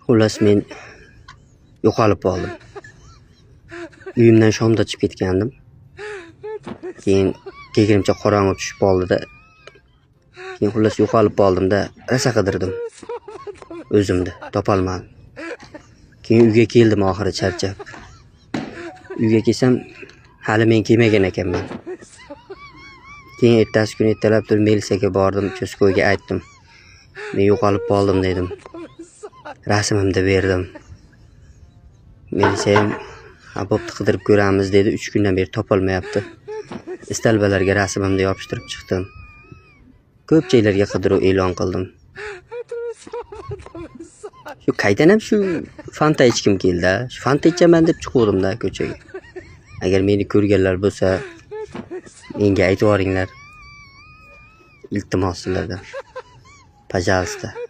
Xullas, men yo'qolib qoldim. Uyimdan shomda chiqib ketgandim. Keyin kegirimcha qorong'i tushib qoldi-da. Keyin xullas yo'qolib qoldim-da, rosa qidirdim. O'zimni topolmadim. Keyin uyga keldim oxiri charchab. Uyga kelsam, hali men kelmagan ekanman. Keyin ertasi kuni ertalab turib militsiyaga bordim, участковой ga aytdim. Men yo'qolib qoldim dedim. Rasmimni berdim. Militsiya ham "Ha, bo'pti, qidirib ko'ramiz" dedi. 3 kundan beri topolmayapti. Столба larga rasmimni yopishtirib chiqdim. Ko'p joylarga qidiruv e'lon qildim. Shu qaytanam shu Fanta ichgim keldi. Shu Fanta ichaman deb chiquvdim-da ko'chaga. Agar meni ko'rganlar bo'lsa, menga aytib yuboringlar. Iltimos sizlardan. Пожалуйста.